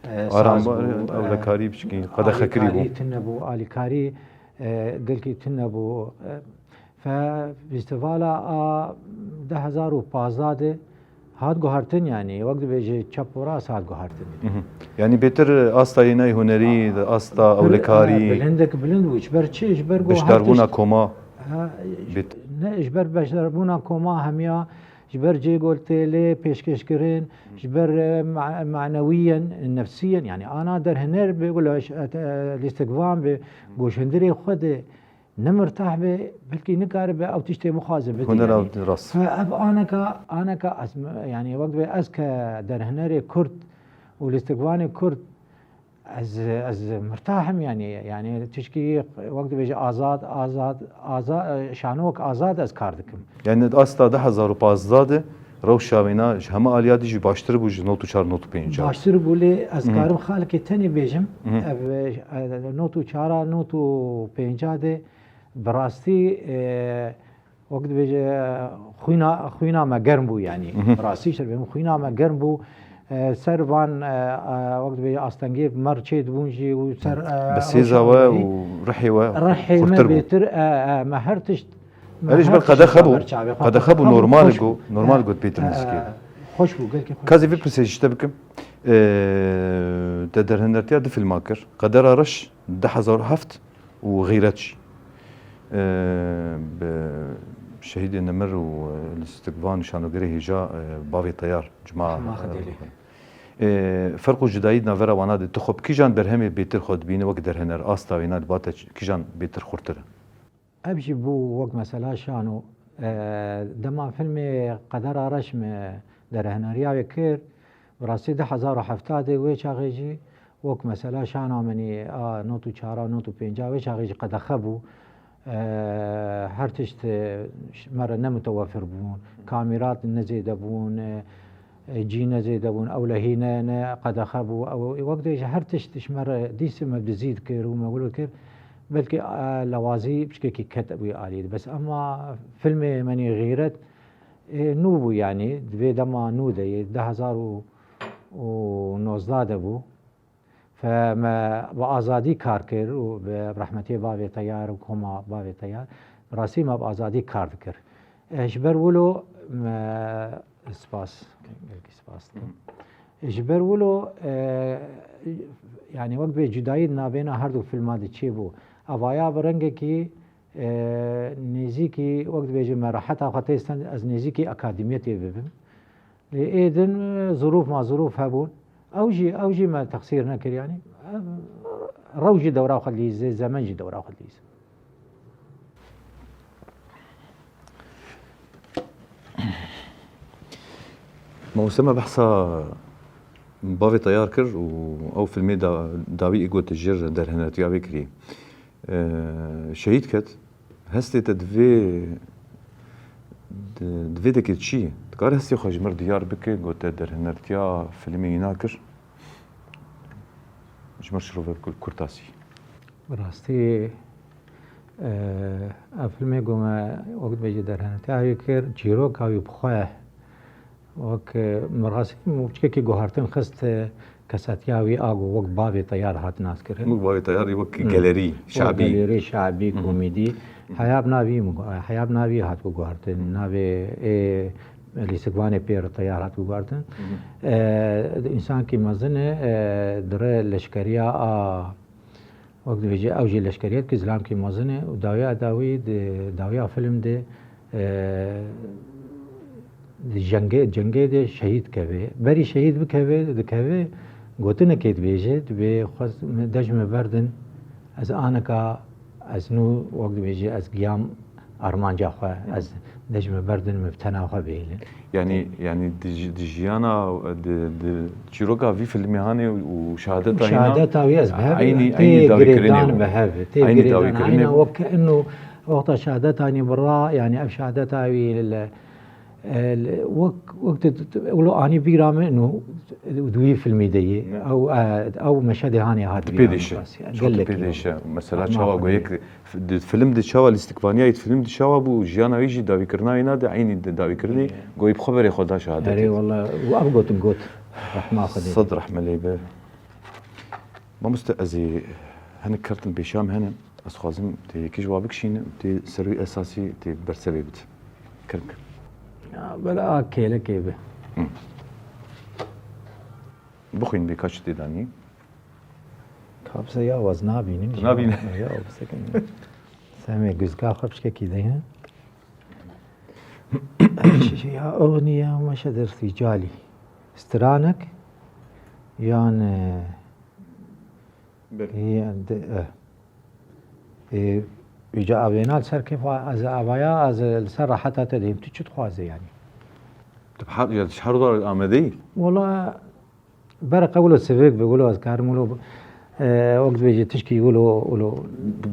e, Aram, saz bû, e, ewlekarî piçkî, e, qedexekirî bû. Alîkarî tune bû, alîkarî, e, gelkî tune bû. E, fe festîvala a du hezar û pazdeh de Hat guhertin, yanî wek dibêje çep û rast hat guhertin. Mhm. Yanî bêtir asta yê ney hunerî, asta ewlekarî, bilindek bilind bû. Ji ber çi? Ji ber ku her tişt, koma. Ne, ji ber beşdarbûna koma hemiya, ji ber cê ku tê lê pêşkêşkirin, ji ber e, ma- manewiyen, nefsiyen, yanî ana derhiner bi, wilo lîstikvan bi, goşindirê xwe de, ne mirtah be, belkî nikaribe ew tiştê bixwaze bidî. Hunera yanî. Rast. Ev aneka, aneka ez, yanî wek divê ez ke derhinerê Kurd û lîstikvanê Kurd, ez, ez mirtah im yanî, yanî tişkî wek dibêje azad, azad, azad, şanowek azad ez kar dikim. Yanî asta du hezar û pazdeh de rewşa wêna ji heme aliya dî jî baştir bû ji not û çar not û pênc. Baştir bû, lê ez karim xalekê tenê bêjim, ev e, not û çara not û pênca de bi rastî e, wek dibêje xwîna, xwîna me germ bû yanî. Bi rastî şer bêjim xwîna me germ bû. E, ser van e, e, wek dibêje astengê mer çê dibûn jî û ser e, bi sêza we û rihê we rihê me bêtir e, e, me her tişt Erê ji ber qedexe bû. Qedexe bû, normal got, normal got pêtir nizikê. Xweş bû, gelkî xweş. Ka zî vî pirsê ji te bikim. Te derhinertiya du filma kir. Qedera Reş du hezar û heft û Xîret jî. Bi şehîdê Nemir û lîstikvan û şanogerê hêja bavê Teyar, Cuma. Ferq û cudayî di navbera wana de tu xwe bi kîjan berhemê bêtir xwe dibîne wek derhiner, asta wêna li ba te kîjan bêtir xurtir e? Ev jî bû wek mesela şano. E, dema filmê Qedera Reş me derheneriya wê kir, bi rastî du hezar û heft de wê çaxê jî wek mesela şana min î a not û çara, not û pênca wê çaxê jî qedexe bû. E, her tişt e, me re ne mutewefir bûn. Kamîrat ne zêde bûn. E, e, cî ne zêde bûn, ewlehî ne, ne qedexe bû. Ew, wek dê ji her tişt ji me re dîsê me bi zî dikir û me wilo kir. Belkî e, lewazî piçkekî ket wî alî de. Bes ema filmê menî Xîret e, nû bû yanî, di vê dema nû de yê, du hezar û nozdeh de bû. Fe me bi azadî kar kir û bi rehmetiyê bavê Teyar û koma bavê Teyar, bi rastî me bi azadî kar dikir. E, ji ber wilo me spas, gelkî spas dikim. Ji ber wilo e, yanî wek bê cudayî di navbêna her du filma de çêbû. Evaya bi rengekî e, nêzîkî wek dibêje me reheta xwe tê stand ez nêzîkî akademiyetê bibim. Lê ê din e, zirûf ma zirûf hebûn. Ew jî, ew jî me texsîr nekir, yanî ev rew jî dewra xwe dilîze, zemen jî dewra xwe dilîze. Mamoste me behsa bavê Teyar kir û ew filmê da, dawî ê got jêr derhinertiya wê kirî. E, şehîd ket. Hestê te di vê, di, di vê dekê çi ye? Dikare hestê xwe ji mir diyar bike, got te derhinertiya filmê îna kir. Ji mir şirove bike kurtasî. Bi rastî, e, ev filmê ku me wek dibêje derhinertiya wî kir, çîroka wî bi xwe Wek, e, mirasî û çikekî guhartin xist, e, kesetiya wî a ku wek bavê Teyar hat naskirin. Wek bavê Teyarî wek Hı. gelerî Wek şabî. Gelerî şabî, Hı hı. komîdî. Hı hı. Heya bi navî min gu-, heya bi navî hat guhartin. Hı. Navê ê lîstikvanê pêr Teyar hat guhartin. Hı hı. E, însankî mezin e, e, dire leşkeriya a Wek dibêje, ew jî leşkeriyetke zilamkî mezin e û dawiya dawî di dawiya film de, e, di jengê, cengê de şehîd keve. Berî şehîd bikeve, dikeve, gotinekê dibêje, dibê xwest me, dej me berdin, ez aneka, ez nû, wek dibêje, ez giyam armanca xwe, Hı. ez dej me berdin, me bi tena xwe bihêlin. Yanî, yanî di, di jiyana, di, di çîroka vî filmê hanê û şehadeta hîna Şehadeta wî ez bi hev eynî, tê eynî dawîkirinê girêdan bû. Bi hev, tê Eynî girêdan, dawîkirinê aynen bû. Wek inu wexta şehadeta hînî bira, yanî ev şehadeta wî li, e, li, wek, wek te, te, wilo anî bîra min inu di wî filmî de yî. Ne. Ew, e, ew meşedê hanê hat Di bîra pê min dêşe. Qasî. Çok Gelek pê inu. Dêşe. Mesela Ahma çawa xwe goyek dê. Di film de çawa lîstikvaniyayê, di film de çawa bû, jiyana wî jî dawîkirina wîna de eynî di dawîkirinê goyî bi xwe berê xwe da şehadetê. Erê wala, û ev gotin got. Rehma Xwedê. Sed rehme lê be. Mamoste ez ê hinek kertin pêşiya me hene. Ez xwazim tê yekî ji wa bikişîne û tê ser wî esasî tê bersevê bide. Kerem ke. Ya, bela a kêlekê be. Bixwîn bê ka çi tê danî. Kabze ya waz nabînim. Tu nabîne. Ya bisekin. Semê guzga xwe pişkekî de he. Ya oxniye meşe dersî calî. Stranek yan e, Belê. yan de, e, e, Îca avêna li ser kêfa ez avaya ez li ser reheta te diyim. Tu çi dixwazî yanî? Tu bi her, ya, ji her dar amedeyî? Wala Bereqe wilo sivik bi, wilo ez karim wilo, e, wek dibêje tişkî wilo, wilo.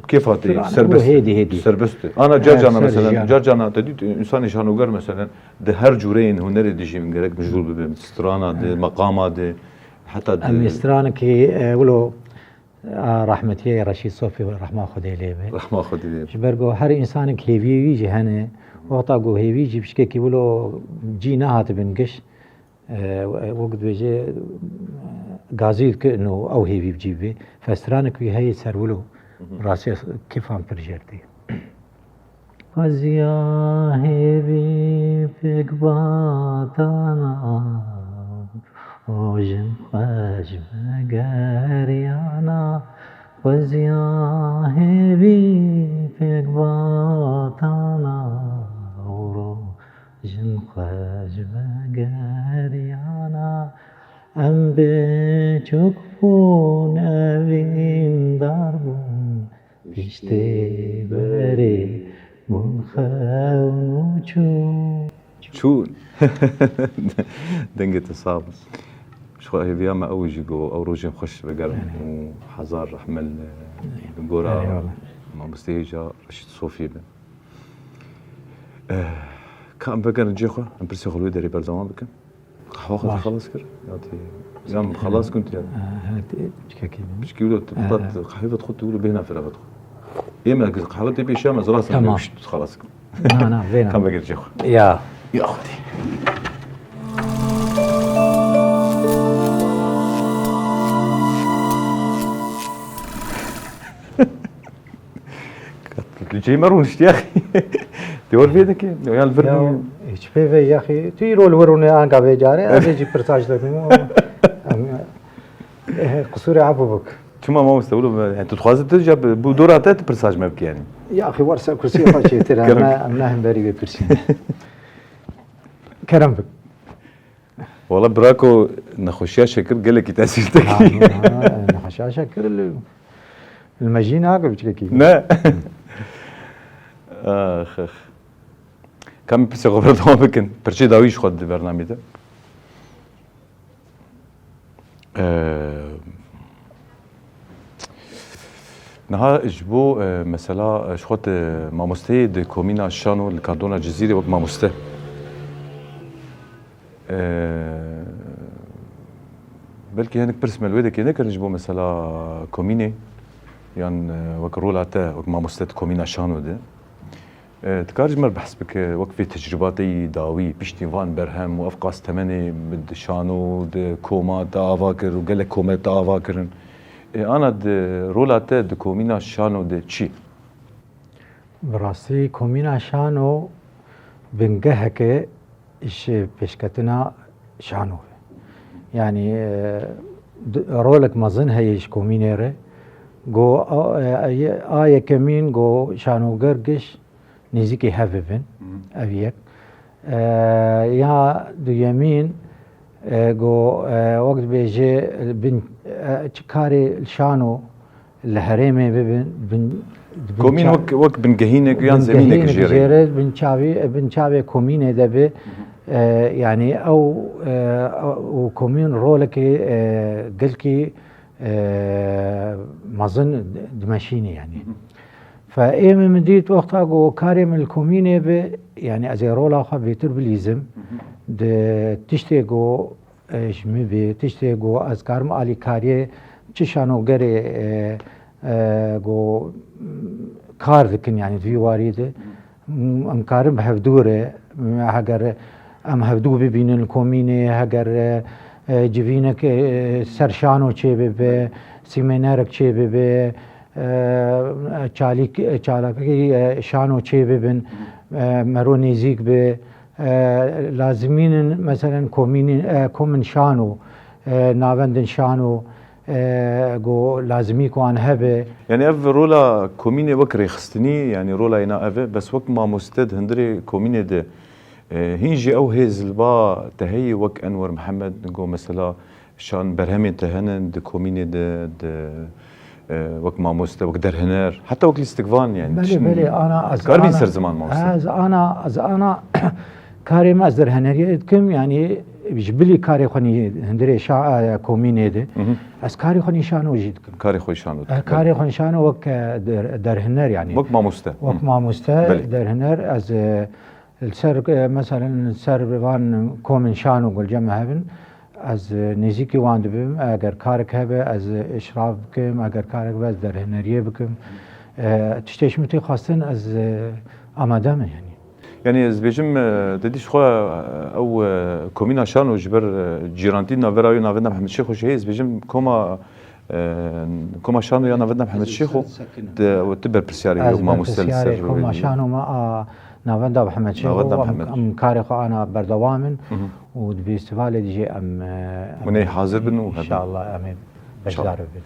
Kêfa te Kur'an, serbest. Hêdî, hêdî. Serbest e. Ana car E, cana ser meselen, jiyan. Car cana te dît, însanê şanoger meselen, di her cûreyên hunerê dijî gerek mijûl bibe, strana de, meqama de, heta de. Em ê stranikî, e, wilo, a, rahmetiyê Reşîd Sofî, rehma Xwedê lê be. Rehma Xwedê lê be. Ji ber ku her însanek hêviyê wî jî hene, wexta ku hêvî jî pişkekî wilo cî nehatibin giş, E, wek dibêje, gazî dike ino ew hêvî bi cî bê. Festiranek wî heye ser wilo. Rastî kêfan pir jêr tê. Xweziya hêvî pêk batana, o jin xwe ji me geriyana. Xweziya hêvî pêk batana, ewro Jin xwe ji me geriyana, em biçûk bûn, evîndar bûn, piştê berê bûn xewn û çûn. Çûn. Dengê te sax be. Ji xwe hêviya me ew jî got, ew rojên xweş vegerin û hezar rehme li gora Eyvallah. Mamostê Hêja Reşîd Sofî bin. Eh, ka em vegerin cê xwe, em pirsê xwe li wê derê berdewam bikin. Qehwa xwe Baş. Xelas kir? Ya tê, ya min xelas kir tu ya. Eh, evet, e, çikekî. Pişkî wilo tu Eh, qet eh. qehwê ve xwe tu wilo bêhna fira ve xwe. Ê me giz qehwe tê pêşiya me, ez rastî Tamam. pişt tu xelas kir. Na, na, vêna. Ka em vegerin cê xwe. Ya. Ya Xwedê. Li cihê me rûniştiye. Tê wer vê dike. Yan li vir Ya, bû. hiç pê ve yaxî. Tu îro li wir rûne anka vê carê, ez ê jî pirsaj dikim. Em, eh, qisûrê efû bik. Çima mamoste wilo, yani tu dixwazî tu ya bu dora te tu pirsaj me bikî yani. Yaxî wer ser kursiyê xwe çêtir e. Kerem. Em ne, em ne hemberî vê pirsî. Kerem bik. Wala birako nexweşiya şekir gelekî tesîr te Ha, kiriye. ha, nexweşiya şekir li, li me jî nake biçkekî. Ne. Ax, ax. Ka em pirsê xwe berdewam bikin. Pirçê dawî ji xwe di bernamê de. Ee, niha ji bo, e, mesela, e, ji xwe tu mamosteyê di komîna Şano li kantona Cizîrê wek mamoste. Ee, belkî hinek pirs me li wê dekê nekirin ji bo mesela komînê yan, e, wek rola te wek mamoste di komîna Şano de. E, dikarî ji me re behs bike wek vê tecrûba te yî dawî piştî van berhem û ev qas temenê di Şano, di koma te ava kir û gelek komê te ava kirin. E, ana di rola te di komîna Şano de çi? Bi rastî komîna Şano bingeheke ji pêşketina Şano ye. Yanî, e, di-, rolek mezin heye ji komînê re. Go a, e, a yekemîn go şanoger giş nêzîkî hev bibin. Ev yek. E, ya duyemîn, e, go, e, wek dibêje, bin, e, çi karê li Şano li herêmê bibin, bin, bin Komîn ça-, wek, wek bingehînek yan zemînek bingehînek jê re. Jê re, bin çavî, bin çavê komînê de bi, e, yanî ew, e, û komîn rolekê, e, gelkî, e, mezin dimeşînî yanî. Fe ê min, min dît wexta ku karê min li komînê bi, yanî ez ê rola xwe bêtir bilîzim, di tiştê ku e, ji min bê tiştê ku ez karim alîkariyê çi şanogerê, e, e, ku, m, kar dikin, yanî di vî warî de, m, em karin bi hevdû re, m, heger em hevdû bibînin li komînê, heger, e, e, civînek, e, ser şano çêbibe, sîmênerek çêbibe, e, çalîk-, çalakî, e, şano çêbibin, e, mero nêzîk bi, e, lazimînin, meselen, komînî-, e, komên şano, e, navendên şano, e, go lazimî ku an hebe. Yani ev rola komînê wek rêxistinî, yani rola êna ev e, bes wek mamoste di hundirê komînê de, e, hîn jî ew hêz li ba te heyî wek Enwer Mihemed, go mesela şan berhemên te hene di komînê de, di, e, wek mamoste, wek derhiner, heta wek lîstikvan, yani. Belê, belê, ana ez Karbîn ser ziman mamoste. Ez ana, ez ana karê me ez derheneriyê dikim, yani ji bilî karê xwe nî hundirê şa-, e, komînê de. Ez karê xwe nîşano jî dikim. Karê xwe nîşano dikim. Karê xwe nîşano wek, e, der-, derhiner, yani. Wek mamoste. Wek mamoste, derhiner, ez, e, Li ser, e, meselen, li ser van komên şano gulcem hebin, ez, e, nêzîkî wan dibim. Eger karek hebe, ez, e, îşraf bikim, eger karek be, ez derhineriyê bikim. E, tiştê ji min tê xwestin, ez, e, amade me, yanî. Yani ez bêjim, e, dedîş xwe, e, ew, e, komîna şano ji ber, e, cîrantî navbera wê navenda Mihemed Şêxo jî heye, ez bêjim koma Koma şano ya navenda Mihemed Şêxo de, tu berpirsiyarê wek mamoste li ser. Koma şano me a navenda Mihemed Şêxo, em karê xwe ana berdewam in û di festîvalê de jî em, em hûn ê hazir bin û hebin. Înşallah em ê beşdar bibin.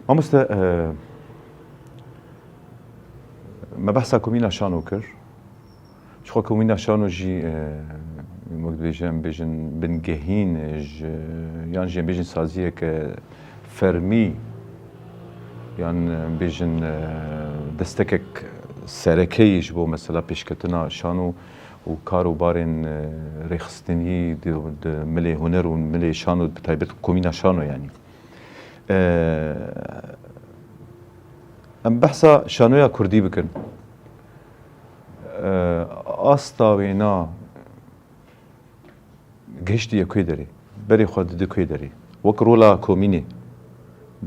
Mamoste, e, me behsa komîna şano kir. Ji xwe komîna şano jî, e, wek dibêje, em bêjin bingehîn, e, ji, yan jî em bêjin saziyeke fermî, yan, e, em bêjin, e, destekek sereke ye ji bo mesela pêşketina şano û kar û barên, e, rêxistinî di, di milê huner û milê şano, bi taybet komîna şano, yanî. E, em behsa şanoya kurdî bikin. E, asta wêna gihiştiye kê derê, berê xwe dide kê derê? Wek rola komînê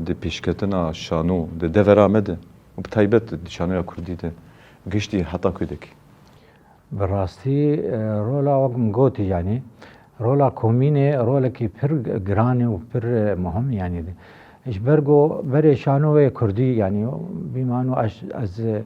di pêşketina şano di devera me de û bi taybet di şanoya kurdî de gihiştiye heta kê dekî? Bi rastî, e, rola wek min gotî, yanî, rola komînê rolekî pir giran e û pir, e, muhim, yanî, ji ber ku berê şanoyê kurdî, yanî, bîmano ez, ez, e,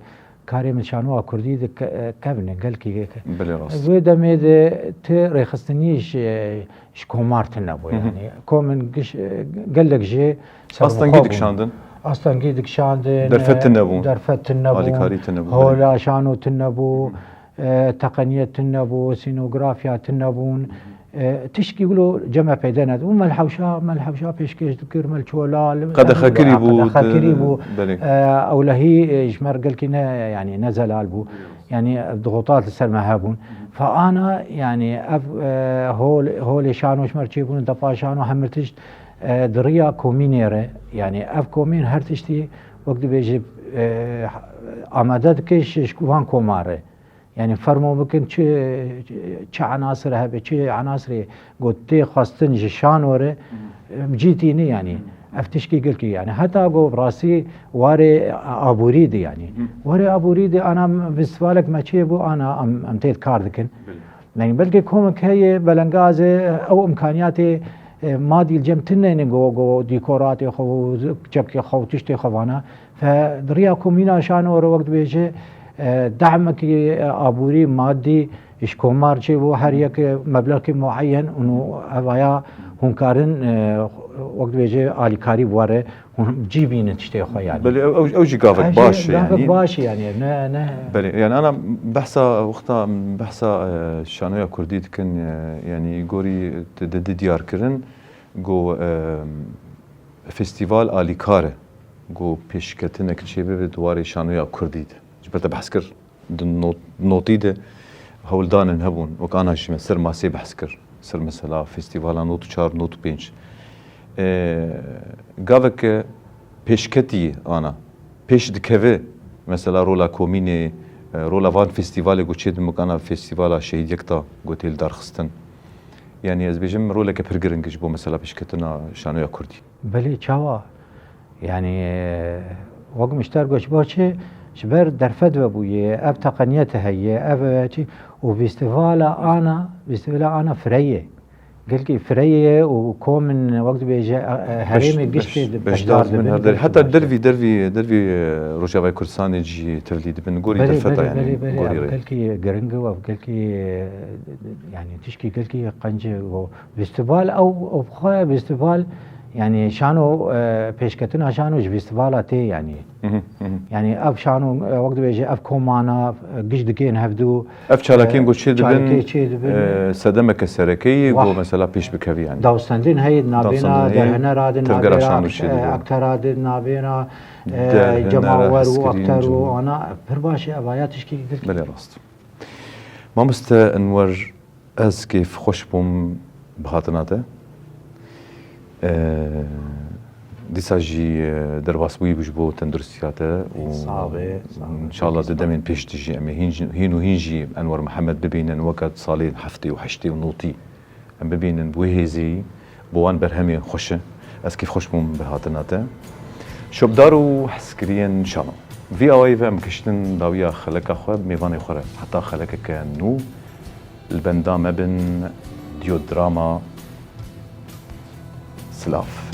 karê min şanoya kurdî di ke-, e, kevin e, gelkî ke-, Belê rast. Wê demê de ti rêxistinî ji, ji komar tune bû, Hı hı. yanî, komên giş-, e, gelek jî serxwe bûn. Astengî dikişandin. Astengî dikişandin, Derfet tune bûn. Derfet tune bûn. Alîkarî tune bû, belê. Hola şano tune bû. Hı hı. E, teqeniyet tune bû, sînografya tune bûn. E, tişkî wilo cem me peyde nedibû. Melhewşa, melhewşa pêşkêş dikir, melçola, li-, Qedexekirî bû, qedexekirî di-, bû. Belê. E, ewlehî, e, ji me re gelkî ne, yanî ne zelal bû. Yanî, e, dixutat li ser me hebûn. Fa ana, yanî, ev, e, hol-, holê şano ji me re çêbûn, depa şano hemir tişt, e, di riya komînê re. Yanî, ev komîn her tiştî, wek dibêje, e, amade dike ji, ji van komar re. Yanî fermo bikin çi, çi enasir hebe, çi enasirê ku tê xwestin ji şano re, Hı. em cî tînin, yanî. Hı. Ev tişkî gelkî, yanî. Heta ku bi rastî warê aborî de, yanî. Hı. Warê aborî de ana festîvalek me çêbû, ana em, em tê de kar dikin. Belê. Yanî belkî komik heye, belengaz e, ew îmkaniyatê, e, madî li cem tune ne ku, ku dîkoratê xwe û çepkê xwe û tiştê xwe vana. Fe di riya komîna şano re wek dibêje, e, dehmekî, e, aborî, madî ji komar çêbû, her yek, e, meblexkî mueyen û evaya hûn karin, e, wek dibêje alîkarî bi we re hûn cî bînin tiştê xwe, yanî. Belê, ew, ew, ew jî gavek baş e, yanî. Gavek baş e, yanî, ne, ne. Belê, yanî ana behsa wexta, behsa, e, şanoya kurdî dikin, e, yanî gorî di, di, di diyar kirin, ku, e, festîval alîkar e, ku pêşketinek çêbibe di warê şanoya kurdî de. Ji ber te behs kir, di not-, notî de hewldanên hebûn, wek ana jî me ser masê behs kir, ser mesela festîvala nod û çar, nod û pênc. E, gaveke pêşketî ana, pêş dikeve, mesela rola komînê, e, rola van festîvalê ku çêdin, wek ana festîvala Şehîd Yekta ku tê lidarxistin. Yanî ez bêjim roleke pir giring e ji bo mesela pêşketina şanoya kurdî. Belê, çawa? Yanî, e, wek min ji te re got, ji bo çi? Ji ber derfet vebûye, ev teqeniyet heye, ev, e, çi? Û festîvala ana, festîvala ana fireyê. Gelkî fireyê û kom in, wek dibêje, e, e, herêmê giştê di beşdar dibin, her derî, heta dervî, dervî, dervî, e, Rojavayê Kurdistanê jî tevlî dibin, gorî derfeta, yanî, belê, belê, gorî ev rê. Gelkî giring e, ev gelkî, e, yanî, tişkî gelkî qenc e, o festîval, ew, ew xwe festîval, yanî, şano, e, pêşketina şano ji festîvala tê, yanî. Hı hı, hı hı. Yanî, ev şano, e, wek dibêje, ev komana, e, giş dikên hevdû, Ev çalakiyên ku çê dibin, çalakiyê çê dibin, e, sedemeke sereke ye, ku mesela pêş bikevî, yanî. Dawstendin heye di navbêna derhênera de, tevgera şano çê dibin. Aktera de di navbêna, e, cemawer û akter û ana pir baş e, evaya tişkî girkî. Belê rast. Mamoste Enwer, ez kêfxweş bûm bi hatina te. E, dîsa jî, e, derbasbûyî bû ji bo tenduristiya te û, sax be, sax be, înşallah di demên pêş de jî em ê hîn, hîn û hîn jî Enwer Mihemed bibînin weke salên heftê û heştê û notî em bibînin bi wê hêzî, bo wan berhemên xweş e. Ez kêfxweş bûm bi hatina te. Şopdar û hezkiriyên şano. Vî awayî ve em gihiştin dawiya xeleka xwe, mêvanê xwe re. Heta xelekeke nû li benda me bin, Diyodrama. Silav.